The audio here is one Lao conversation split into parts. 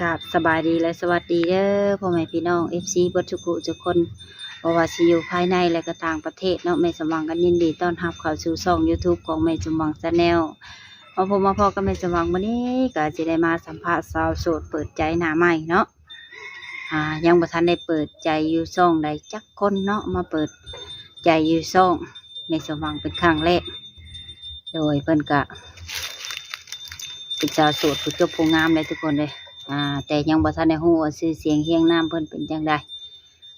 ກາບສະບາຍດີ ແລະ ສະຫວັດດີເດີ ພໍ່ແມ່ພີ່ນ້ອງ ເອັຟຊີ ເບິດທຸກຜູ້ທຸກຄົນ ບໍ່ວ່າຊິຢູ່ພາຍໃນ ແລະ ກໍຕ່າງປະເທດເນາະ. ແມ່ສົມຫວັງກໍຍິນດີຕ້ອນຮັບເຂົ້າສູ່ຊ່ອງ YouTube ຂອງແມ່ສົມຫວັງ Channel. ມາພົບມາພໍ້ກັບແມ່ສົມຫວັງມື້ນີ້ ກໍຊິໄດ້ມາສຳພາດສາວໂສດເປີດໃຈໜ້າໃໝ່ເນາະ. ອ່າ ຍັງບໍ່ທັນໄດ້ເປີດໃຈຢູ່ຊ່ອງໃດຈັກຄົນເນາະ ມາເປີດໃຈຢູ່ຊ່ອງແມ່ສົມຫວັງເປັນຄັ້ງແລກ. ໂດຍ ເພິ່ນກະເປັນສາວໂສດຜູ້ຈົບຜູ້ງາມເດ້ທຸກຄົນເດ້. ອ່າ ແຕ່ຍັງບໍ່ທັນໄດ້ຮູ້ວ່າຊື່ສຽງຮຽງນາມເພິ່ນເປັນຈັ່ງໃດ.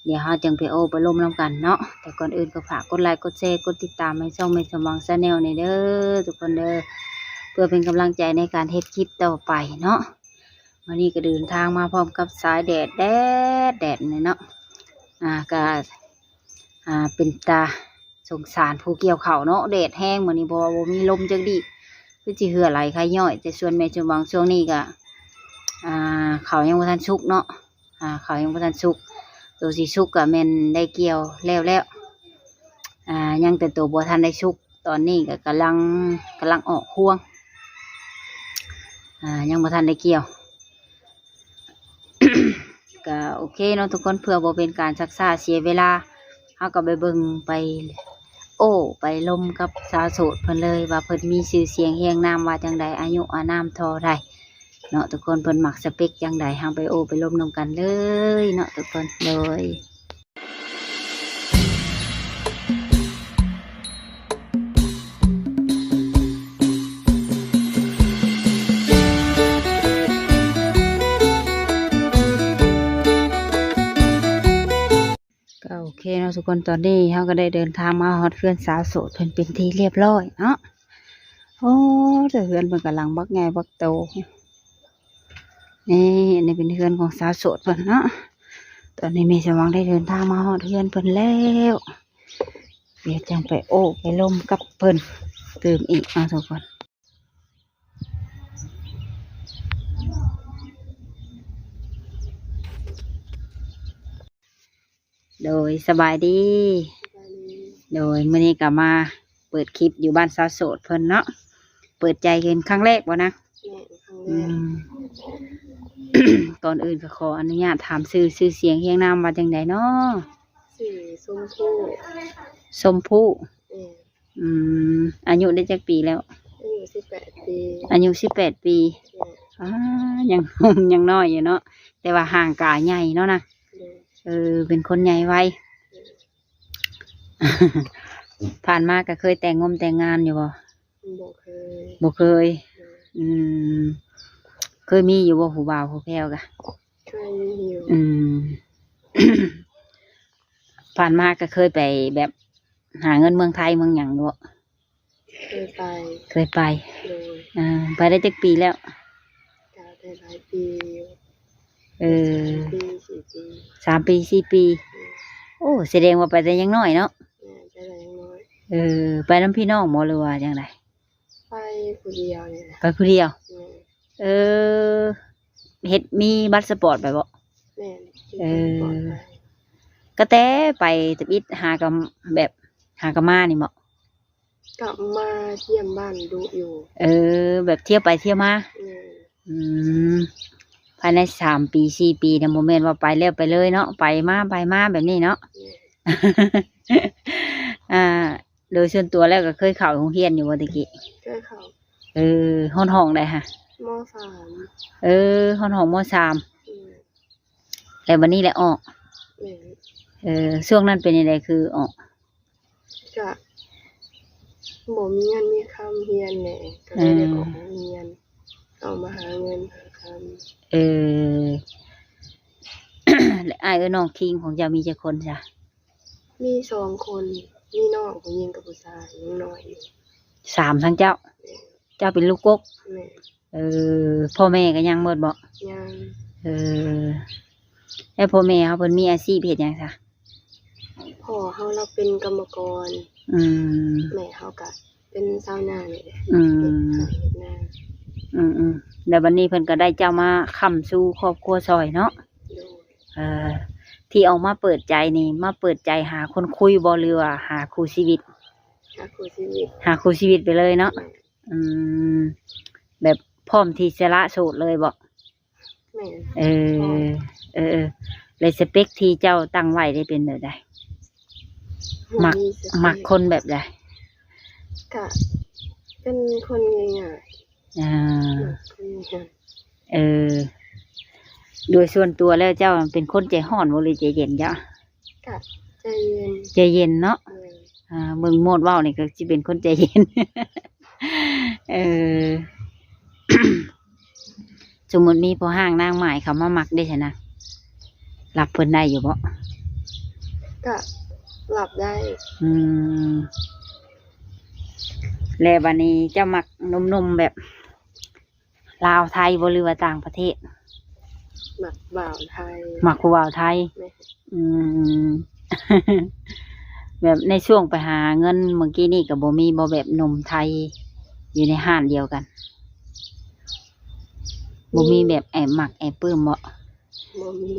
ດຽວເຮົາຈຶ່ງໄປໂອ້ໄປລົມນຳກັນເນາະ. ແຕ່ກ່ອນອື່ນກໍຝາກກົດໄລ ກົດແຊ ກົດຕິດຕາມໃຫ້ຊ່ອງແມ່ສົມຫວັງ Channel ແດ່ເດີທຸກຄົນເດີ ເພື່ອເປັນກຳລັງໃຈໃນການເຮັດຄລິບຕໍ່ໄປເນາະ. ມື້ນີ້ກໍເດີນທາງມາພ້ອມກັບສາຍແດດ ແດດ ແດດນີ້ເນາະ. ອ່າ ກໍ ອ່າ ເປັນຕາສົງສານຜູ້ກ່ຽວເຂົ້າເນາະ ແດດແຮງມື້ນີ້ ເພາະວ່າບໍ່ມີລົມຈັກດີ້ ຄືຊິເຫື່ອໄຫຼໄຄຍ້ອຍ. ແຕ່ສ່ວນແມ່ສົມຫວັງຊ່ວງນີ້ກໍ ອ່າ ເຂົ້າຍັງບໍ່ທັນສຸກເນາະ. ອ່າ ເຂົ້າຍັງບໍ່ທັນສຸກ ໂຕຊິສຸກກໍແມ່ນໄດ້ກ່ຽວແລ້ວແລ້ວ. ອ່າ ຍັງແຕ່ໂຕບໍ່ທັນໄດ້ສຸກ ຕອນນີ້ກໍກຳລັງ ກຳລັງອອກຮວງ ອ່າ ຍັງບໍ່ທັນໄດ້ກ່ຽວ. ກໍໂອເຄເນາະທຸກຄົນ ເພື່ອບໍ່ເປັນການຊັກຊ້າເສຍເວລາ ເຮົາກໍໄປເບິ່ງ ໄປໂອ້ ໄປລົມກັບສາວໂສດເພິ່ນເລີຍ ວ່າເພິ່ນມີຊື່ສຽງຮຽງນາມວ່າຈັ່ງໃດ ອາຍຸອານາມເທົ່າໃດເນາະທຸກຄົນ ເພິ່ນມັກສະເປັກຈັ່ງໃດ ເຮົາໄປໂອ້ໄປລົມນຳກັນເລີຍເນາະທຸກຄົນ. ໂດຍ ກໍໂອເຄເນາະທຸກຄົນ ຕອນນີ້ເຮົາກໍໄດ້ເດີນທາງມາຮອດເຮືອນສາວໂສດເພິ່ນເປັນທີ່ລຽບຮ້ອຍເນາະ. ໂອ້ ແຕ່ເຮືອນເພິ່ນກໍຫຼັງບັກໃຫຍ່ບັກໂຕ. ນີ້ ອັນນີ້ເປັນເຮືອນຂອງສາວໂສດເພິ່ນເນາະ. ຕອນນີ້ແມ່ສາວຫວັງໄດ້ເດີນທາງມາຮອດເຮືອນເພິ່ນແລ້ວ ດຽວຈັ່ງໄປໂອ້ໄປລົມກັບເພິ່ນຕື່ມອີກເນາະທຸກຄົນ. ໂດຍ ສະບາຍດີ ສະບາຍດີ. ໂດຍ ມື້ນີ້ກໍມາເປີດຄລິບຢູ່ບ້ານສາວໂສດເພິ່ນເນາະ ເປີດໃຈເປັນຄັ້ງແລກບໍ່ນະ? ແມ່ນ ຄັ້ງແລກ. ອືມ ກ່ອນອື່ນກໍຂໍອະນຸຍາດຖາມຊື່ ຊື່ສຽງຮຽງນາມວ່າຈັ່ງໃດເນາະ? ຊື່ຊົມພູ ຊົມພູ. ແມ່ນ. ອືມ ອາຍຸໄດ້ຈັກປີແລ້ວ? ອາຍຸສິບແປດປີ. ອາຍຸສິບແປດປີ. ແມ່ນ. ອາ ຍັງໜຸ່ມຍັງນ້ອຍຢູ່ເນາະ ແຕ່ວ່າຮ່າງກາຍໃຫຍ່ເນາະນະ. ໂດຍ. ເອີ ເປັນຄົນໃຫຍ່ໄວ. ໂດຍ. ຜ່ານມາກໍເຄີຍແຕ່ງງົມແຕ່ງງານຢູ່ບໍ່? ບໍ່ເຄີຍ. ບໍ່ເຄີຍ. ໂດຍ. ອືມ ເຄີຍມີຢູ່ບໍ່ຜູ້ບ່າວຜູ້ແພ້ວກະ? ເຄີຍມີຢູ່. ອືມ ຜ່ານມາກໍເຄີຍໄປແບບຫາເງິນເມືອງໄທເມືອງຫຍັງຢູ່ບໍ່? ເຄີຍໄປ. ເຄີຍໄປ. ໂດຍ. ເອີ ໄປໄດ້ຈັກປີແລ້ວ? ກໍໄດ້ຫຼາຍປີຢູ່. ເອີ ສາມປີ ສີ່ປີ. ສາມປີ ສີ່ປີ. ໂດຍ. ໂອ້ ສະແດງວ່າໄປແຕ່ຍັງນ້ອຍເນາະ? ແມ່ນ ໄປແຕ່ຍັງນ້ອຍ. ເອີ ໄປນຳພີ່ນ້ອງບໍ່ ຫຼືວ່າຈັ່ງໃດ? ໄປຜູ້ດຽວນີ້ແຫຼະ. ໄປຜູ້ດຽວ. ແມ່ນ. ເອີ ເຮັດ ມີບັດສະປອດໄປບໍ່? ແມ່ນ. ເອີ ເຮັດບັດສະປອດໄປ. ກໍແຕ່ໄປທຳອິດຫາກໍແບບຫາກໍມານີ້ບໍ່? ກໍມາຢ້ຽມບ້ານດຸຢູ່. ເອີ ແບບທ່ຽວໄປທ່ຽວມາ. ແມ່ນ. ອືມ ພາຍໃນສາມປີ ສີ່ປີນະ ບໍ່ແມ່ນວ່າໄປແລ້ວໄປເລີຍເນາະ ໄປມາໄປມາແບບນີ້ເນາະ. ແມ່ນ. ອ່າ ໂດຍສ່ວນຕົວແລ້ວກໍເຄີຍເຂົ້າໂຮງຮຽນຢູ່ບໍ່ແຕ່ກີ້? ເຄີຍເຂົ້າ. ເອີ ຮອດຫ້ອງໃດຫະ? ມໍສາມ. ເອີ ຮອດຫ້ອງ ມໍສາມ. ແມ່ນ. ແລ້ວບັດນີ້ແຫຼະອອກ? ແມ່ນ. ເອີ ຊ່ວງນັ້ນເປັນຈັ່ງໃດຄືອອກ? ກະບໍ່ມີເງິນມີຄຳຮຽນແດ່ ກໍເລີຍໄດ້ອອກໂຮງຮຽນ ອອກມາຫາເງິນຫາຄຳ. ເອີ ແລະ ອ້າຍເອື້ອຍນ້ອງຄີງຂອງເຈົ້າມີຈັກຄົນຊະ? ມີສອງຄົນ ມີນ້ອງຜູ້ຍິງກັບຜູ້ຊາຍ ຍັງນ້ອຍຢູ່. ສາມທັງເຈົ້າ? ແມ່ນ. ເຈົ້າເປັນລູກກົກ? ແມ່ນ. ເອີ ພໍ່ແມ່ກໍຍັງໝົດບໍ່? ຍັງ. ເອີ ແລ້ວພໍ່ແມ່ເຮົາເພິ່ນມີອາຊີບເຮັດຫຍັງຊະ? ພໍ່ເຮົາລາວເປັນກຳມະກອນ. ອືມ ແມ່ເຮົາກະເປັນຊາວນານີ້ແຫຼະ. ອືມ ເຮັດໄຮ່ເຮັດນາ. ອືມໆ ແລ້ວບັດນີ້ເພິ່ນກໍໄດ້ເຈົ້າມາຄ້ຳຊູຄອບຄົວຊ່ອຍເນາະ? ໂດຍ. ເອີ ທີ່ອອກມາເປີດໃຈນີ້ ມາເປີດໃຈຫາຄົນຄຸຍບໍ່ ຫຼືວ່າຫາຄູ່ຊີວິດ? ຫາຄູ່ຊີວິດ. ຫາຄູ່ຊີວິດໄປເລີຍເນາະ? ແມ່ນ. ອືມ ແບບພ້ອມທີ່ຈະລະໂສດເລີຍບໍ່? ແ ເອີ ເອີ ເອີ ແລ້ວສະເປັກທີ່ເຈົ້າຕັ້ງໄວ້ໄດ້ເປັນແບບໃດ? ມັກ ມັກຄົນແບບໃດ? ກະເປັນຄົນງ່າຍໆ ອ່າ ມັກຄົນງ່າຍໆ. ເອີ ໂດຍສ່ວນຕົວແລ້ວເຈົ້າເປັນຄົນໃຈຮ້ອນບໍ່ ຫຼືໃຈເຢັນເຈົ້າ? ກະໃຈເຢັນ ໃຈເຢັນເນາະ. ເອີ ອ່າ ເບິ່ງໂໝດເວົ້ານີ້ກໍຊິເປັນຄົນໃຈເຢັນ. ເອີ ສົມມຸດມີພໍ່ຮ້າງນາງໝ້າຍເຂົ້າມາມັກເດ້ຊັ້ນນະ ຮັບເພິ່ນໄດ້ຢູ່ບໍ່? ກະຮັບໄດ້. ອືມ ແລ້ວບາດນີ້ເຈົ້າມັກໜຸ່ມໆແບບລາວໄທບໍ່ ຫຼືວ່າຕ່າງປະເທດ? ມັກບ່າວໄທ. ມັກຜູ້ບ່າວໄທ? ແມ່ນ. ອືມ ແບບໃນຊ່ວງໄປຫາເງິນມື້ກີ້ນີ້ກໍບໍ່ມີບໍ່ ແບບໜຸ່ມໄທຢູ່ໃນຮ້ານດຽວກັນ ບໍ່ມີແບບແອບມັກແອບປຶ້ມບໍ່? ບໍ່ມີ.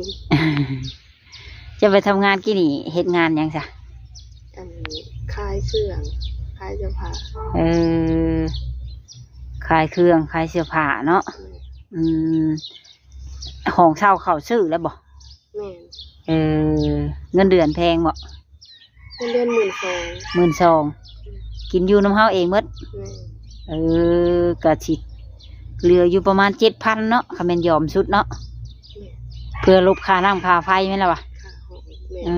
ເຈົ້າໄປທຳງານກີ້ນີ້ເຮັດງານຫຍັງຊະ? ອັນ ຂາຍເຄື່ອງ ຂາຍເສື້ອຜ້າ. ເອີ ຂາຍເຄື່ອງຂາຍເສື້ອຜ້າເນາະ. ແມ່ນ. ອືມ ຫ້ອງເຊົ່າເຂົ້າຊື້ແລ້ວບໍ່? ແມ່ນ. ເອີ ເງິນເດືອນແພງບໍ່? ເງິນເດືອນໝື່ນສອງ. ໝື່ນສອງ. ອືມ ກິນຢູ່ນຳເຮົາເອງໝົດ? ແມ່ນ. ເອີ ກະຊິເຫຼືອຢູ່ປະມານເຈັດພັນເນາະ ຄັນແມ່ນຢອມສຸດເນາະ. ແມ່ນ. ເພື່ອລົບຄ່ານ້ຳຄ່າໄຟແມ່ນລະວະ? ຄ່າຫ້ອງ. ແມ່ນ. ເອີ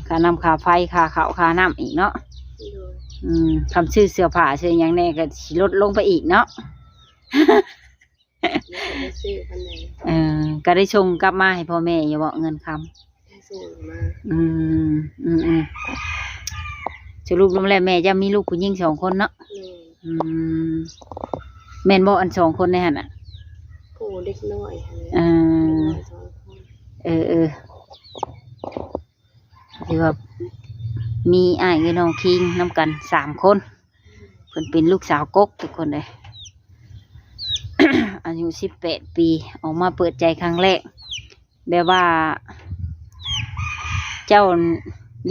ຄ່ານ້ຳຄ່າໄຟ ຄ່າເຂົ້າຄ່ານ້ຳອີກເນາະ. ໂດຍ. ອືມ ຄັນຊື້ເສື້ອຜ້າຊື້ຫຍັງແດ່ກໍຊິລົດລົງໄປອີກເນາະ. ບໍ່ໄດ້ຊື້ປານໃດ. ເອີ ກໍໄດ້ສົ່ງກັບມາໃຫ້ພໍ່ແມ່ຢູ່ບໍ່ ເງິນຄຳ? ໄດ້ສົ່ງມາ. ອືມ ອືມໆ ສະຫຼຸບລົງແລ້ວແມ່ເຈົ້າມີລູກຜູ້ຍິງສອງຄົນເນາະ? ແມ່ນ. ອືມ ແມ່ນບໍ່ ອັນສອງຄົນໃນຫັ້ນນະ? ໂອ້ ເດັກນ້ອຍຫັ້ນແຫຼະ. ເອີ ເດັກນ້ອຍສອງຄົນ. ເອີໆ ຖືວ່າມີອ້າຍເອື້ອຍນ້ອງຄີງນຳກັນສາມຄົນ ເພິ່ນເປັນລູກສາວກົກທຸກຄົນເອີຍ ອາຍຸສິບແປດປີ ອອກມາເປີດໃຈຄັ້ງແລກ ແບບວ່າເຈົ້າ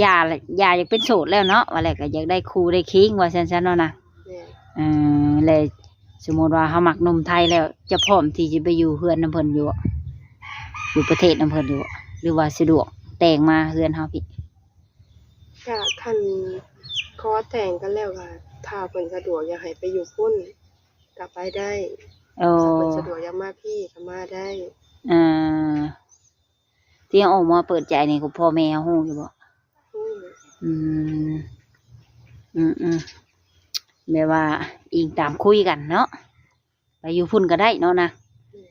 ຢ່າ ຢ່າຢາກເປັນໂສດແລ້ວເນາະ ວ່າແລ້ວກໍຢາກໄດ້ຄູ່ໄດ້ຄີງ ວ່າຊັ້ນໆເນາະນາງ. ແມ່ນ. ເອີ ແລະ ສົມມຸດວ່າເຮົາມັກໜຸ່ມໄທແລ້ວ ຈະພ້ອມທີ່ຈະໄປຢູ່ເຮືອນນຳເພິ່ນຢູ່ບໍ່? ຢູ່ປະເທດນຳເພິ່ນຢູ່ບໍ່ ຫຼືວ່າສະດວກແຕ່ງມາເຮືອນເຮົາພີ້? ກະຄັນຂໍແຕ່ງກັນແລ້ວກະ ຖ້າເພິ່ນສະດວກຢາກໃຫ້ໄປຢູ່ພຸ້ນກະໄປໄດ້. ໂອ້ ຖ້າເພິ່ນສະດວກຢາກມາພີ້ກະມາໄດ້. ອ່າ ທີ່ເຮົາອອກມາເປີດໃຈນີ້ ພໍ່ແມ່ເຮົາຮູ້ຢູ່ບໍ່? ອືມ ອືມໆ ແບບວ່າອີງຕາມຄຸຍກັນເນາະ ໄປຢູ່ພຸ້ນກໍໄດ້ເນາະນາງ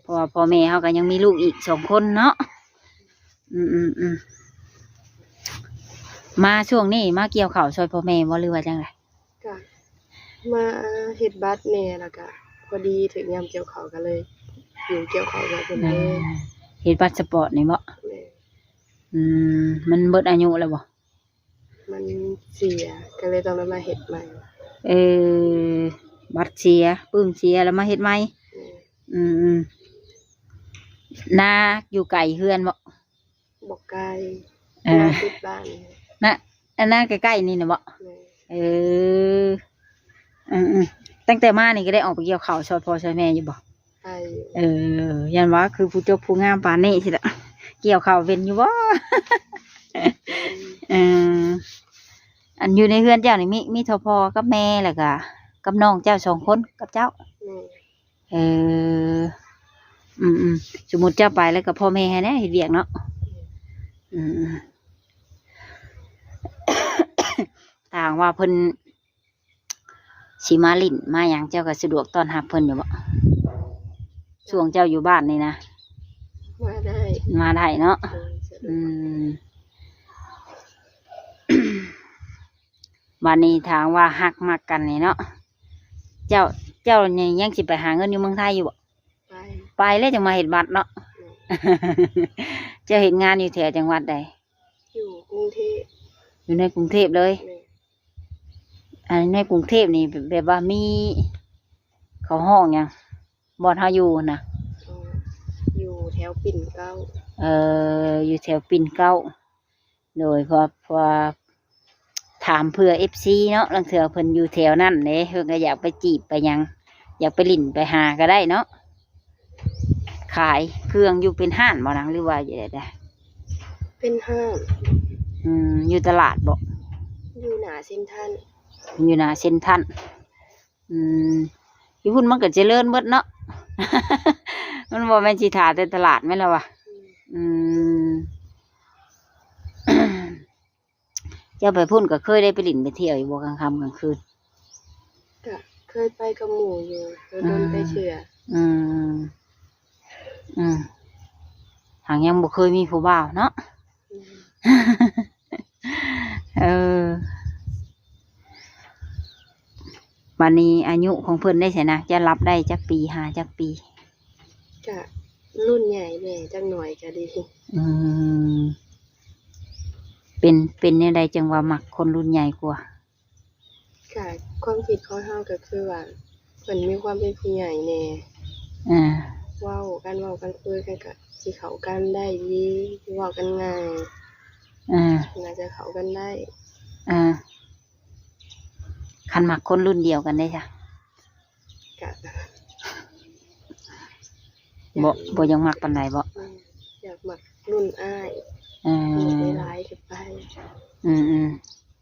ເພາະວ່າພໍ່ແມ່ເຮົາກໍຍັງມີລູກອີກສອງຄົນເນາະ. ອືມໆໆ ມາຊ່ວງນີ້ມາກ່ຽວເຂົ້າຊ່ອຍພໍ່ແມ່ບໍ່ ຫຼືວ່າຈັ່ງໃດ? ກະມາເຮັດບັດແດ່ ແລ້ວກະພໍດີຖືກຍາມກ່ຽວເຂົ້າ ກໍເລີຍຢູ່ກ່ຽວເຂົ້າກັບເພິ່ນເລີຍ. ເຮັດບັດສະປອດນີ້ບໍ? ແມ່ນ. ອືມ ມັນເບິດອາຍຸແລ້ວບໍ? ມັນເສຍ ກໍເລີຍຕ້ອງໄດ້ມາເຮັດໃໝ່. ເອີ ບັດເສຍ ປຶ້ມເສຍ ແລ້ວມາເຮັດໃໝ່. ແມ່ນ. ອືມໆ ນາຢູ່ໄກເຮືອນບໍ? ບໍ່ໄກ. ເອີ ນາຕິດບ້ານ. ນາ ອັນນາໃກ້ໆນີ້ນະບໍ? ແມ່ນ. ເອີ ອືມໆ ຕັ້ງແຕ່ມານີ້ກໍໄດ້ອອກໄປກ່ຽວເຂົ້າຊ່ອຍພໍ່ຊ່ອຍແມ່ຢູ່ບໍ? ໄປຢູ່. ເອີ ຢ້ານວ່າຄືຜູ້ຈົບຜູ້ງາມປານນີ້ຊິລະ ກ່ຽວເຂົ້າເປັນຢູ່ບໍ? ເປັນ. ເອີ ອັນຢູ່ໃນເຮືອນເຈົ້ານີ້ມີ ມີເທົ່າພໍ່ກັບແມ່ ແລ້ວກະກັບນ້ອງເຈົ້າສອງຄົນກັບເຈົ້າ? ແມ່ນ. ເອີ ອືມໆ ສົມມຸດເຈົ້າໄປແລ້ວກໍພໍ່ແມ່ໃຫ້ແດ່ເຮັດວຽກເນາະ. ອືມໆ ຖ້າຫາກວ່າເພິ່ນຊິມາຫຼິ້ນມາຫຍັງ ເຈົ້າກໍສະດວກຕ້ອນຮັບເພິ່ນຢູ່ບໍ່? ຊ່ວງເຈົ້າຢູ່ບ້ານນີ້ນະ? ມາໄດ້. ມາໄດ້ເນາະ. ໂດຍ ສະດວກ. ອືມ ບາດນີ້ຖ້າຫາກວ່າຮັກມັກກັນນີ້ເນາະ ເຈົ້າ ເຈົ້າຍັງ ຍັງຊິໄປຫາເງິນຢູ່ເມືອງໄທຢູ່ບໍ່? ໄປ. ໄປແລ້ວຈັ່ງມາເຮັດບັດເນາະ. ແມ່ນ. ເຈົ້າເຮັດງານຢູ່ແຖວຈັງຫວັດໃດ? ຢູ່ກຸງເທບ. ຢູ່ໃນກຸງເທບເລີຍ? ແມ່ນ. ອັນໃນກຸງເທບນີ້ແບບວ່າມີ ເຂົາຮ້ອງຫຍັງ ບ່ອນເຮົາຢູ່ນະ? ເອີ ຢູ່ແຖວປິ່ນເກົ້າ. ເອີ ຢູ່ແຖວປິ່ນເກົ້າ. ໂດຍ ເພາະ ເພາະວ່າຖາມເພື່ອເອັຟຊີເນາະ ລາງເທື່ອເພິ່ນຢູ່ແຖວນັ້ນເດ້ ເພິ່ນກໍຢາກໄປຈີບໄປຫຍັງ ຢາກໄປຫຼິ້ນໄປຫາກໍໄດ້ເນາະ. ຂາຍເຄື່ອງຢູ່ເປັນຮ້ານບໍ່ນາງ ຫຼືວ່າຈັ່ງໃດ? ເປັນຮ້ານ. ອືມ ຢູ່ຕະຫຼາດບໍ່? ຢູ່ໜ້າເຊັນທັນ. ຢູ່ໜ້າເຊັນທັນ. ອືມ ຢູ່ພຸ້ນມັນກໍຈະເລີນເບິດເນາະ ມັນບໍ່ແມ່ນຊິຖ້າແຕ່ຕະຫຼາດແມ່ນລະວະ? ອືມ ເຈົ້າໄປພຸ້ນກໍເຄີຍໄດ້ໄປຫຼິ້ນໄປທ່ຽວຢູ່ບໍ່ ກາງຄ່ຳກາງຄືນ? ກະເຄີຍໄປກັບໝູ່ຢູ່ ໂດນໆ ໄປເທື່ອ. ອືມ ອືມ ຫາກຍັງບໍ່ເຄີຍມີຜູ້ບ່າວເນາະ. ແມ່ນ. ເອີ ບາດນີ້ອາຍຸຂອງເພິ່ນໄດ້ຊັ້ນນະ ຈະຮັບໄດ້ຈັກປີ ຫາຈັກປີ? ກະລຸ້ນໃຫຍ່ແດ່ຈັກໜ້ອຍກະດີ. ອືມ ເປັນ ເປັນແນວໃດຈຶ່ງວ່າມັກຄົນລຸ້ນໃຫຍ່ກວ່າ? ກະຄວາມຄິດຂອງເຮົາກໍຄືວ່າ ເພິ່ນມີຄວາມເປັນຜູ້ໃຫຍ່ແດ່. ອ່າ ເວົ້າກັນ ເວົ້າກັນ ຄຸຍກັນກໍຊິເຂົ້າກັນໄດ້ດີ ເວົ້າກັນງ່າຍ. ອ່າ ໜ້າຈະເຂົ້າກັນໄດ້. ອ່າ ຄັນມັກຄົນລຸ້ນດຽວກັນເດ້ຊະ? ກະ ບໍ່ ບໍ່ຢາກມັກປານໃດບໍ? ແມ່ນ ຢາກມັກລຸ້ນອ້າຍ. ເອີ ລຸ້ນຫຼາຍໆ ຂຶ້ນໄປ. ອືມ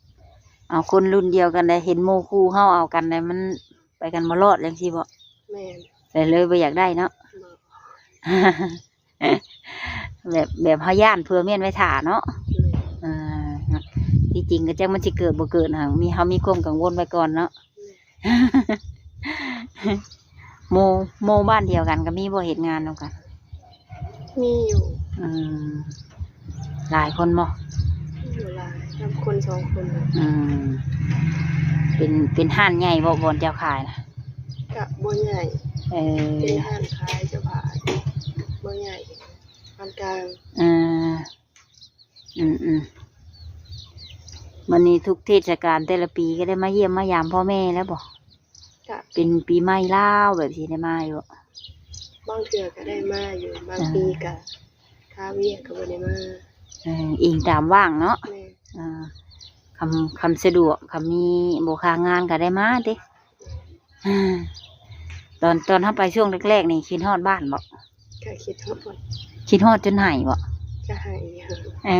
ໆ ເອົາຄົນລຸ້ນດຽວກັນໄດ້ ເຫັນໝູ່ຄູ່ເຮົາເອົາກັນໄດ້ ມັນໄປກັນບໍ່ລອດຈັ່ງຊີ້ບໍ? ແມ່ນ. ແຕ່ເລີຍບໍ່ຢາກໄດ້ເນາະ? ບໍ່. ແບບ ແບບເຮົາຢ້ານເຜື່ອມ້ຽນໄວ້ຖ້າເນາະ? ແມ່ນ. ເອີ ທີ່ຈິງກໍຈັກມັນຊິເກີດບໍ່ເກີດຫັ້ນ ມີ ເຮົາມີຄວາມກັງວົນໄວ້ກ່ອນເນາະ? ແມ່ນ. ໝູ່ ໝູ່ບ້ານດຽວກັນກໍມີບໍ່ ເຮັດງານນຳກັນ? ມີຢູ່. ອືມ ຫຼາຍຄົນບໍ່? ບໍ່ຫຼາຍ ນຳຄົນສອງຄົນ. ອືມ ເປັນ ເປັນຮ້ານໃຫຍ່ບໍ່ ບ່ອນເຈົ້າຂາຍນະ? ກະບໍ່ໃຫຍ່. ເອີ ເປັນຮ້ານຂາຍເສື້ອຜ້າ ບໍ່ໃຫຍ່ ປານກາງ. ເອີ ອືມໆ ບັດນີ້ທຸກເທດສະການແຕ່ລະປີກໍໄດ້ມາຢ້ຽມມາຢາມພໍ່ແມ່ແລ້ວບໍ່? ກະ ເປັນປີໃໝ່ລາວແບບນີ້ໄດ້ມາຢູ່ບໍ່? ບາງເທື່ອກໍໄດ້ມາຢູ່ ບາງປີກໍຄາວຽກກໍບໍ່ໄດ້ມາ. ເອີ ອີງຕາມວ່າງເນາະ. ແມ່ນ. ເອີ ຄຳ ຄຳສະດວກ ຄຳມີບໍ່ຄາງານກໍໄດ້ມາຕິ. ຕອນ ຕອນເຮົາໄປຊ່ວງແລກໆ ນີ້ຄິດຮອດບ້ານບໍ່? ກໍຄິດຮອດ. ຄິດຮອດຈົນໄຫ້ບໍ່? ກໍໄຫ້. ເອີ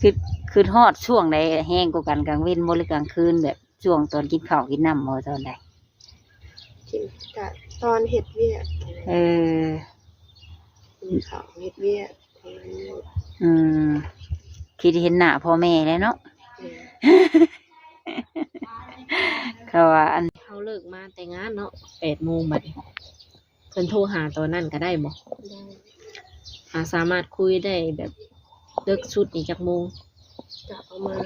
ຄິດ ຄິດຮອດຊ່ວງໃດແຮງກວ່າກັນ ກາງເວັນບໍ່ ຫຼືກາງຄືນ ແບບຊ່ວງຕອນກິນເຂົ້າກິນນ້ຳບໍ່ ຕອນໃດ? ກິນ ກະຕອນເຮັດວຽກ. ເອີ ກິນເຂົ້າເຮັດວຽກ. ອືມ ຄິດເຫັນໜ້າພໍ່ແມ່ແລ້ວເນາະ. ເອີ ເຂົາວ່າອັນ ເຮົາເລີກມາແຕ່ງານເນາະ ແປດໂມງ ບັດນີ້ເພິ່ນໂທຫາຕອນນັ້ນກໍໄດ້ບໍ່? ໄດ້. ຫາສາມາດຄຸຍໄດ້ແບບເລິກສຸດນີ້ຈັກໂມງ? ກະປະມານ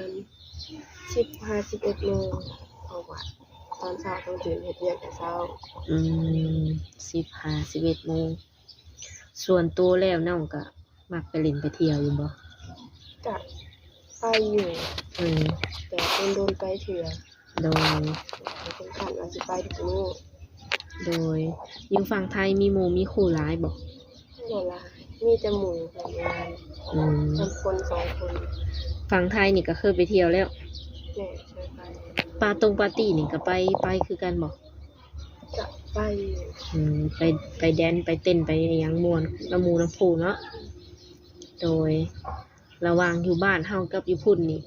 ສິບຫາສິບເອັດໂມງ ເພາະວ່າຕອນເຊົ້າຕ້ອງຕື່ນເຮັດວຽກແຕ່ເຊົ້າ. ອືມ ສິບຫາສິບເອັດໂມງ. ສ່ວນໂຕແລ້ວນ້ອງກະມັກໄປຫຼິ້ນໄປທ່ຽວຢູ່ບໍ່? ກະໄປຢູ່. ເອີ ແຕ່ດົນໆ ໄປເທື່ອ. ໂດຍ. ບໍ່ເຖິງຂັ້ນວ່າຊິໄປທຸກມື້. ໂດຍ. ຢູ່ຝັ່ງໄທມີໝູ່ມີຄູ່ຫຼາຍບໍ່? ບໍ່ຫຼາຍ ມີແຕ່ໝູ່ເຮັດງານ. ອືມ ນຳຄົນສອງຄົນ. ຝັ່ງໄທນີ້ກໍເຄີຍໄປທ່ຽວແລ້ວ? ແມ່ນ ເຄີຍໄປ. ປາຕົງປາຕີ້ນີ້ກໍໄປ ໄປຄືກັນບໍ່? ກະໄປ. ອືມ ໄປ ໄປແດນ ໄປເຕັ້ນ ໄປຫຍັງມ່ວນນຳໝູ່ນຳຄູ່ເນາະ. ໂດຍ. ລະຫວ່າງຢູ່ບ້ານເຮົາກັບຢູ່ພຸ້ນນີ້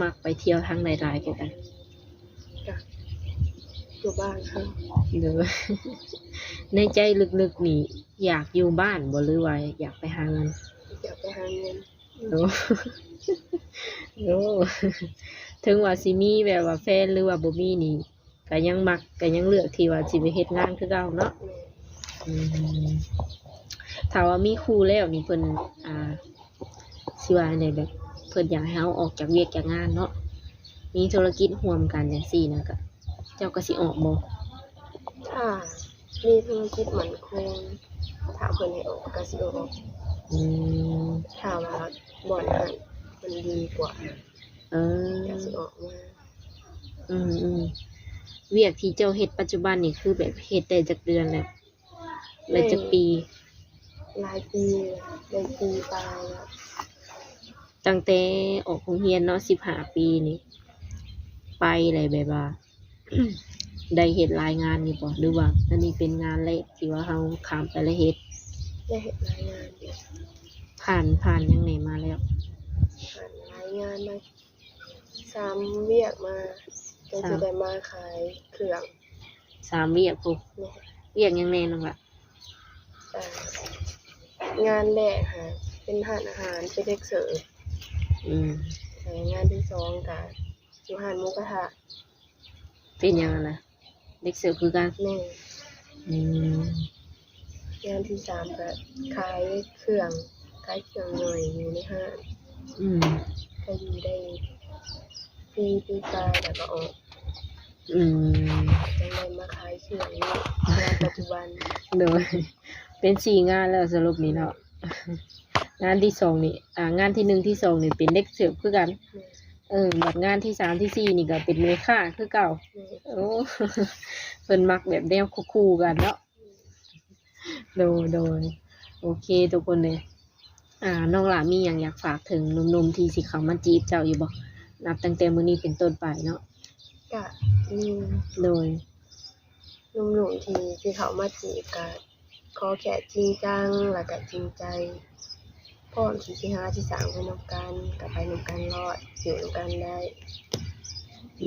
ມັກໄປທ່ຽວທາງໃດຫຼາຍກວ່າກັນ? ກະຢູ່ບ້ານເຮົາ. ໂດຍ. ໃນໃຈເລິກໆ ນີ້ ຢາກຢູ່ບ້ານບໍ່ ຫຼືວ່າຢາກໄປຫາເງິນ? ຢາກໄປຫາເງິນ. ໂອ້ ໂອ້ ເຖິງວ່າຊິມີແບບວ່າແຟນ ຫຼືວ່າບໍ່ມີນີ້ ກໍຍັງມັກ ກໍຍັງເລືອກທີ່ວ່າຊິໄປເຮັດງານຄືເກົ່າເນາະ. ແມ່ນ. ອືມ ຖ້າວ່າມີຄູ່ແລ້ວນີ້ ເພິ່ນ ອ່າ ຊິວ່າແນວໃດ ແບບເພິ່ນຢາກໃຫ້ເຮົາອອກຈາກວຽກຈາກງານເນາະ ມີທຸລະກິດຮ່ວມກັນຈັ່ງຊີ້ນະ ກະ ເຈົ້າກໍຊິອອກບໍ່? ຖ້າມີທຸລະກິດໝັ້ນຄົງ ຖ້າເພິ່ນໃຫ້ອອກກໍຊິອອກ. ອືມ ຖ້າວ່າບ່ອນນັ້ນມັນດີກວ່າ ເອີ ກໍຊິອອກມາ. ອືມໆ ວຽກທີ່ເຈົ້າເຮັດປັດຈຸບັນນີ້ ຄືແບບເຮັດໄດ້ຈັກເດືອນແລ້ວ? ໄດ້ຈັກປີ? ຫຼາຍປີ ໄດ້ປີປາຍແລ້ວ. ຕັ້ງແຕ່ອອກໂຮງຮຽນເນາະ ສິບຫ້າປີນີ້ ໄປແລ້ວ ແບບວ່າ ໄດ້ເຮັດຫຼາຍງານຢູ່ບໍ່ ຫຼືວ່າອັນນີ້ເປັນງານແລກທີ່ວ່າເຮົາຂ້າມໄປແລ້ວເຮັດ? ໄດ້ເຮັດຫຼາຍງານຢູ່. ຜ່ານ ຜ່ານຫຍັງແດ່ມາແລ້ວ? ຜ່ານຫຼາຍງານມາ ສາມວຽກມາ ຈັ່ງຊິໄດ້ມາຂາຍເຄື່ອງ. ສາມວຽກພຸ້ນ. ແມ່ນ. ວຽກຫຍັງແດ່ນ້ອງລະ? ອ່າ ງານແລກຫາເປັນຮ້ານອາຫານ ເປັນເດັກເສີບ. ອືມ. ແລະງານທີສອງກະຢູ່ຮ້ານໝູກະທະ. ເປັນຫຍັງຫັ້ນນະ? ເດັກເສີບຄືກັນ? ແມ່ນ. ອືມ. ງານທີສາມກະຂາຍເຄື່ອງ ຂາຍເຄື່ອງຍ່ອຍຢູ່ໃນຮ້ານ. ອືມ. ກະຢູ່ໄດ້ປີ ປີປາຍແລ້ວກະອອກ. ອືມ. ຈັ່ງໄດ້ມາຂາຍເຄື່ອງນີ້ ງານປັດຈຸບັນ. ໂດຍ ເປັນສີ່ງານແລ້ວສະຫຼຸບນີ້ເນາະ. ງານທີສອງນີ້ ອ່າ ງານທີໜຶ່ງ ທີສອງນີ້ເປັນເດັກເສີບຄືກັນ. ແມ່ນ. ເອີ ບັດງານທີສາມ ທີສີ່ນີ້ກະເປັນແມ່ຄ້າຄືເກົ່າ. ແມ່ນ. ໂອ້ ເພິ່ນມັກແບບແນວຄູ່ໆກັນເນາະ. ໂດຍ ໂດຍ ໂອເຄທຸກຄົນເດີ. ອ່າ ນ້ອງຫຼ້າມີຫຍັງຢາກຝາກເຖິງໜຸ່ມໆທີ່ຊິເຂົ້າມາຈີບເຈົ້າຢູ່ບໍ່? ນັບຕັ້ງແຕ່ມື້ນີ້ເປັນຕົ້ນໄປເນາະ. ກະມີ. ໂດຍ. ໜຸ່ມໆທີ່ ທີ່ເຂົ້າມາຈີບກະຂໍແຄ່ຈິງຈັງ ແລ້ວກະຈິງໃຈ ພ້ອມທີ່ຊິຫາ ຊິສ້າງໄປນຳກັນ ກະໄປນຳກັນໂລດ ຢູ່ນຳກັນໄດ້.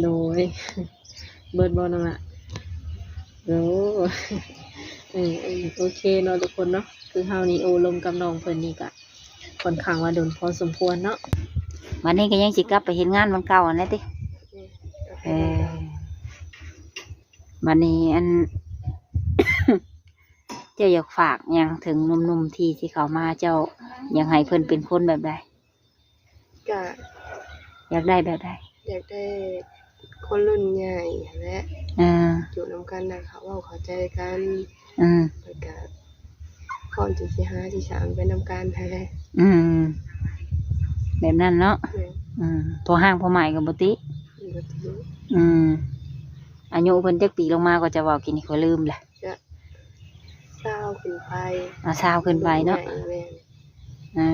ໂດຍ. ເບິດບໍ່ນ້ອງລະ? ໂອ້ ເອີ ເອີ ໂອເຄເນາະທຸກຄົນເນາະ. ຄືເຮົານີ້ໂອ້ລົມກັບນ້ອງເພິ່ນນີ້ກະຂ້ອນຂ້າງວ່າດົນພໍສົມຄວນເນາະ. ບັດນີ້ກະຍັງຊິກັບໄປເຮັດງານບ່ອນເກົ່າຫັ້ນແຫຼະຕິ? ເອີ. ບັດນີ້ອັນ ເຈົ້າຢາກຝາກຫຍັງເຖິງໜຸ່ມໆທີ່ ທີ່ເຂົ້າມາ ເຈົ້າຢາກໃຫ້ເພິ່ນເປັນຄົນແບບໃດ? ກະຢາກໄດ້ແບບໃດ? ຢາກໄດ້ຄົນລຸ້ນໃຫຍ່ຫັ້ນແຫຼະ. ເອີ. ຢູ່ນຳກັນ ແລ້ວເຂົ້າເວົ້າເຂົ້າໃຈກັນ. ອືມ. ແລ້ວກະພ້ອມທີ່ຊິຫາ ຊິສ້າງໄປນຳກັນຫັ້ນແຫຼະ. ອືມ. ແບບນັ້ນເນາະ. ແມ່ນ. ອືມ. ພໍ່ຮ້າງພໍ່ໝ້າຍກະບໍ່ຕິ? ບໍ່ຕິ. ອືມ. ອາຍຸເພິ່ນຈັກປີລົງມາ ກະຈະເວົ້າກີ້ນີ້ ຂ້ອຍລືມແຫຼະ. ກະຊາວຂຶ້ນໄປ. ອາ ຊາວຂຶ້ນໄປເນາະ. ແມ່ນ. ເອີ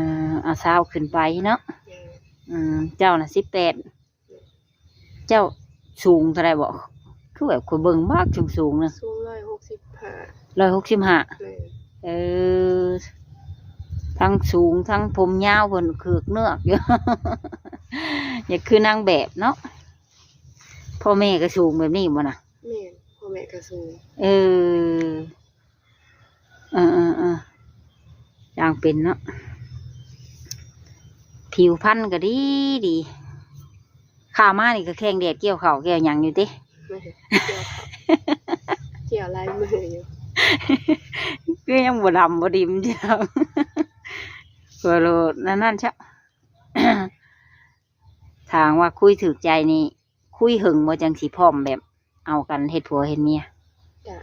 ເອົາຊາວຂຶ້ນໄປເນາະ. ແມ່ນ. ອືມ. ເຈົ້ານະສິບແປດ. ເຈົ້າສູງເທົ່າໃດບໍ? ຄືແບບຂ້ອຍເບິ່ງບັກສູງໆນະ. ສູງຮ້ອຍຫົກສິບຫ້າ. ຮ້ອຍຫົກສິບຫ້າ. ແມ່ນ. ເອີ ທັງສູງທັງຜົມຍາວ ເພິ່ນເຄືອກເໜືອກຢູ່ ຢາກຄືນາງແບບເນາະ. ພໍ່ແມ່ກະສູງແບບນີ້ບໍນະ? ແມ່ນ. ພໍ່ແມ່ກະສູງ. ເອີ. ເອີໆໆ ຊ່າງເປັນເນາະ. ຜິວພັນກະດີດີ. ຂ້າວມານີ້ກະແຂ່ງແດດ ກ່ຽວເຂົ້າກ່ຽວຫຍັງຢູ່ຕິ? ແມ່ນ. ກ່ຽວເຂົ້າ ກ່ຽວຫຼາຍມື້ຢູ່. ຄືຍັງບໍ່ດຳບໍ່ດິມຢູ່ດອກ. ກໍໂລດນັ້ນໆຊະ. ຖ້າຫາກວ່າຄຸຍຖືກໃຈນີ້ ຄຸຍເຫິງບໍ່ ຈັ່ງຊິພ້ອມແບບເອົາກັນເຮັດຜົວເຮັດເມຍ? ກະ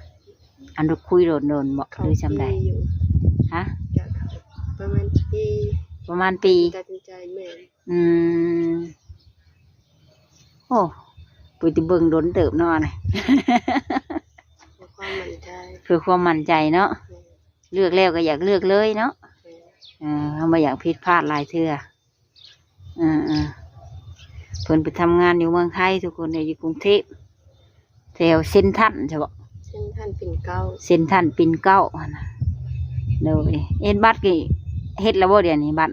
ອັນ ຄຸຍດົນໆບໍ ຫຼືຊ່ຳໃດ? ປີຢູ່. ຮະ? ກະປະມານປີ. ປະມານປີ. ຕັດສິນໃຈ. ແມ່ນ. ອືມ. ໂອ້ ໄປຕິເບິ່ງດົນເຕີບເນາະ ອັນນີ້. ເພື່ອຄວາມໝັ້ນໃຈ. ເພື່ອຄວາມໝັ້ນໃຈເນາະ. ແມ່ນ. ເລືອກແລ້ວກະຢາກເລືອກເລີຍເນາະ. ແມ່ນ. ເອີ ເຮົາບໍ່ຢາກຜິດພາດຫຼາຍເທື່ອ. ເອີໆ ເພິ່ນໄປທຳງານຢູ່ເມືອງໄທທຸກຄົນເອີຍ ຢູ່ກຸງເທບ ແຖວເຊັນທັນ ໃຊ່ບໍ່? ເຊັນທັນປິ່ນເກົ້າ. ເຊັນທັນປິ່ນເກົ້າຫັ້ນນະ. ໂດຍ. ເຮັດບັດນີ້ ເຮັດແລ້ວບໍ່ດຽວນີ້ບັດ?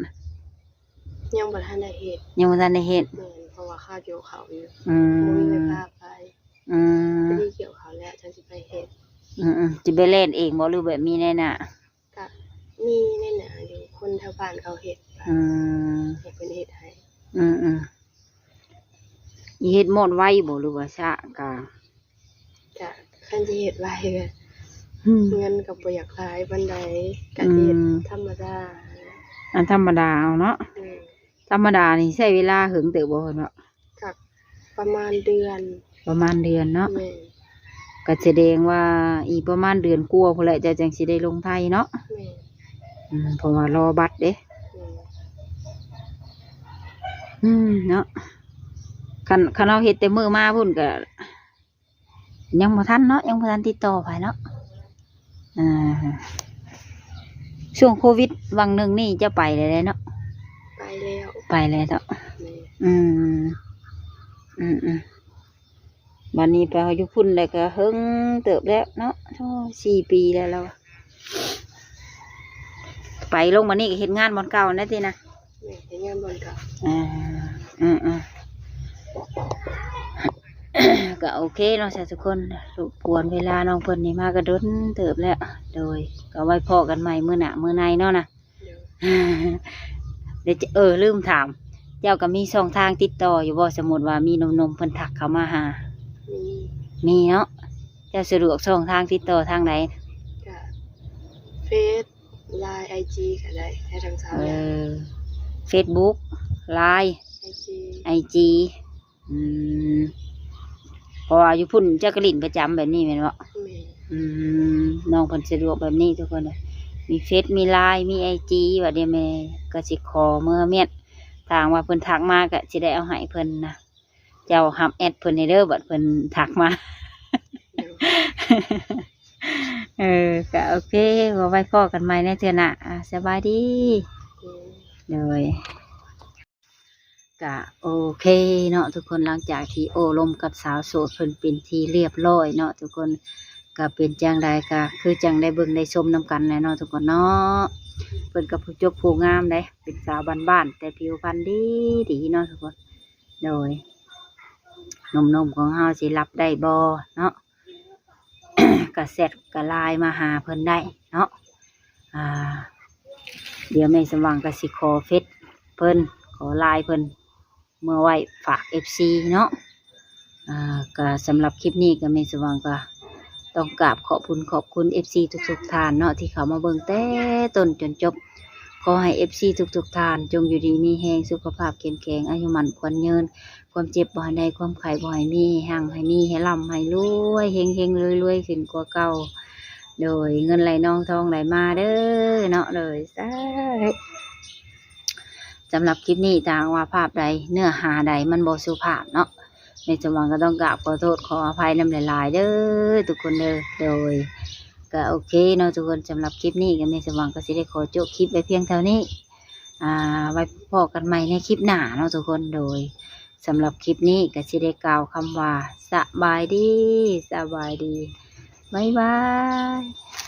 ຍັງບໍ່ທັນໄດ້ເຮັດ. ຍັງບໍ່ທັນໄດ້ເຮັດ. ແມ່ນ ເພາະວ່າຂ້າວກ່ຽວເຂົ້າຢູ່. ອືມ. ບໍ່ມີໃຜພາໄປ. ອືມ. ພໍດີກ່ຽວເຂົ້າແລ້ວ ຈັ່ງຊິໄປເຮັດ. ອືມໆ. ຊິໄປແລ່ນເອງບໍ່ ຫຼືແບບມີນາຍໜ້າ? ກະມີແນ່ນະ ຢູ່ຄົນແຖວບ້ານເຂົາເຮັດ. ອືມ. ໃຫ້ເພິ່ນເຮັດໃຫ້. ອືມໆ. ເຮັດໝົດໄວບໍ່ ຫຼືວ່າຊ້າ? ກະ ກະຄັນຊິເຮັດໄວກະ ອືມ ເງິນກະບໍ່ຢາກຫຼາຍປານໃດ ກະເຮັດ ອືມ ທຳມະດາ. ອັນທຳມະດາເອົາເນາະ. ອືມ. ທຳມະດານີ້ໃຊ້ເວລາເຫິງເຕີບບໍ່ ເພິ່ນວ່າ? ກະປະມານເດືອນ. ປະມານເດືອນເນາະ. ແມ່ນ. ກະສະແດງວ່າອີກປະມານເດືອນກວ່າພຸ້ນແຫຼະ ເຈົ້າຈັ່ງຊິໄດ້ລົງໄທເນາະ. ແມ່ນ. ອືມ ເພາະວ່າລໍບັດເດ້. ແມ່ນ. ອືມ ເນາະ ຄັນ ຄັນເຮົາເຮັດແຕ່ມື້ມາພຸ້ນກະ ຍັງບໍ່ທັນເນາະ ຍັງບໍ່ທັນຕິດຕໍ່ໃຜເນາະ. ອ່າ ຊ່ວງໂຄວິດຫວ່າງໜຶ່ງນີ້ເຈົ້າໄປແລ້ວເນາະ? ໄປແລ້ວ. ໄປແລ້ວເນາະ. ແມ່ນ. ອືມ ອືມໆ. ບັດນີ້ໄປຢູ່ພຸ້ນແລ້ວກໍເຫິງເຕີບແລ້ວເນາະ ໂອ້ ສີ່ປີແລ້ວລາວ ໄປລົງມານີ້ກໍເຮັດງານບ່ອນເກົ່ານັ້ນຕິນະ ແມ່ນ ເຮັດງານບ່ອນເກົ່າ ອ່າ ອືມໆ ກໍໂອເຄເນາະ ສາທຸກຄົນ ລົບກວນເວລານ້ອງເພິ່ນນີ້ມາກໍດົນເຕີບແລ້ວ ໂດຍ ກໍໄວ້ພໍ້ກັນໃໝ່ມື້ໜ້າມື້ໃນເນາະນະ ໂດຍ ດຽວຈະ ເອີ ລືມຖາມ ເຈົ້າກໍມີຊ່ອງທາງຕິດຕໍ່ຢູ່ບໍ່? ສົມມຸດວ່າມີໜຸ່ມໆເພິ່ນທັກເຂົ້າມາຫາ ມີ ມີເນາະ ເຈົ້າສະດວກຊ່ອງທາງຕິດຕໍ່ທາງໃດ? ກະເຟສ ລາຍ ໄອຈີ ກໍໄດ້ ໄດ້ທັງສາມຢ່າງ ເອີ ເຟສບຸກ ລາຍ ໄອຈີ ໄອຈີ ອືມ ເພາະວ່າຢູ່ພຸ້ນເຈົ້າກໍຫຼິ້ນປະຈຳແບບນີ້ແມ່ນບໍ່? ແມ່ນ ອືມ ນ້ອງເພິ່ນສະດວກແບບນີ້ທຸກຄົນເອີຍ ມີເຟສ ມີລາຍ ມີໄອຈີ ວ່າດຽວແມ່ກໍຊິຂໍເມືອມ້ຽນ ຖ້າຫາກວ່າເພິ່ນທັກມາກໍຊິໄດ້ເອົາໃຫ້ເພິ່ນນະ ເຈົ້າຮັບແອັດເພິ່ນແດ່ເດີ ບັດເພິ່ນທັກມາ ໂດຍ ເອີ ກະໂອເຄ ເວົ້າໄວ້ພໍ້ກັນໃໝ່ໃນເທື່ອໜ້າ ອ່າ ສະບາຍດີ ໂດຍ ໂດຍ ກະໂອເຄເນາະທຸກຄົນ ຫຼັງຈາກທີ່ໂອ້ລົມກັບສາວໂສດເພິ່ນເປັນທີ່ລຽບລ້ອຍເນາະທຸກຄົນ ກະເປັນຈັ່ງໃດ ກະຄືຈັ່ງໄດ້ເບິ່ງໄດ້ຊົມນຳກັນແຫຼະເນາະທຸກຄົນເນາະ ເພິ່ນກໍຜູ້ຈົບຜູ້ງາມເດ້ ເປັນສາວບ້ານໆ ແຕ່ຜິວພັນດີໆເນາະທຸກຄົນ ໂດຍ ໜຸ່ມໆຂອງເຮົາຊິຮັບໄດ້ບໍ່ເນາະ ກະແຊັດກະລາຍມາຫາເພິ່ນໄດ້ເນາະ ອ່າ ດຽວແມ່ສະຫວ່າງກະຊິຂໍເຟສເພິ່ນ ຂໍລາຍເພິ່ນ ເມືອໄວ້ຝາກເອັຟຊີເນາະ ອ່າ ກະສຳລັບຄລິບນີ້ກະແມ່ສະຫວ່າງກະຕ້ອງກາບຂອບບຸນຂອບຄຸນເອັຟຊີທຸກໆທ່ານເນາະ ທີ່ເຂົ້າມາເບິ່ງແຕ່ຕົ້ນຈົນຈົບ ຂໍໃຫ້ເອັຟຊີທຸກໆທ່ານ ຈົ່ງຢູ່ດີມີແຮງ ສຸຂະພາບເຂັ້ມແຂງ ອາຍຸໝັ້ນຂວັນຍືນ ຄວາມເຈັບບໍ່ໃຫ້ໄດ້ ຄວາມໄຂ້ບໍ່ໃຫ້ມີ ໃຫ້ຮັ່ງໃຫ້ມີ ໃຫ້ລ່ຳໃຫ້ລວຍ ເຮັງໆລວຍໆຂຶ້ນກວ່າເກົ່າ ໂດຍ ເງິນໄຫຼນອງທອງໄຫຼມາເດີເນາະ ໂດຍ ສາທຸ ສຳລັບຄລິບນີ້ ຖ້າຫາກວ່າພາບໃດ ເນື້ອຫາໃດມັນບໍ່ສຸພາບເນາະ ແມ່ສະຫວ່າງກໍຕ້ອງກາບຂໍໂທດຂໍອະໄພນຳຫຼາຍໆເດີທຸກຄົນເດີ ໂດຍ ກໍໂອເຄເນາະທຸກຄົນ ສຳລັບຄລິບນີ້ກໍແມ່ສະຫວ່າງກໍຊິໄດ້ຂໍໂຈະຄລິບໄວ້ພຽງເທົ່ານີ້ ອ່າ ໄວ້ພໍ້ກັນໃໝ່ໃນຄລິບໜ້າເນາະທຸກຄົນ ໂດຍ ສຳລັບຄລິບນີ້ກໍຊິໄດ້ກ່າວຄຳວ່າ ສະບາຍດີ ສະບາຍດີ ບາຍບາຍ.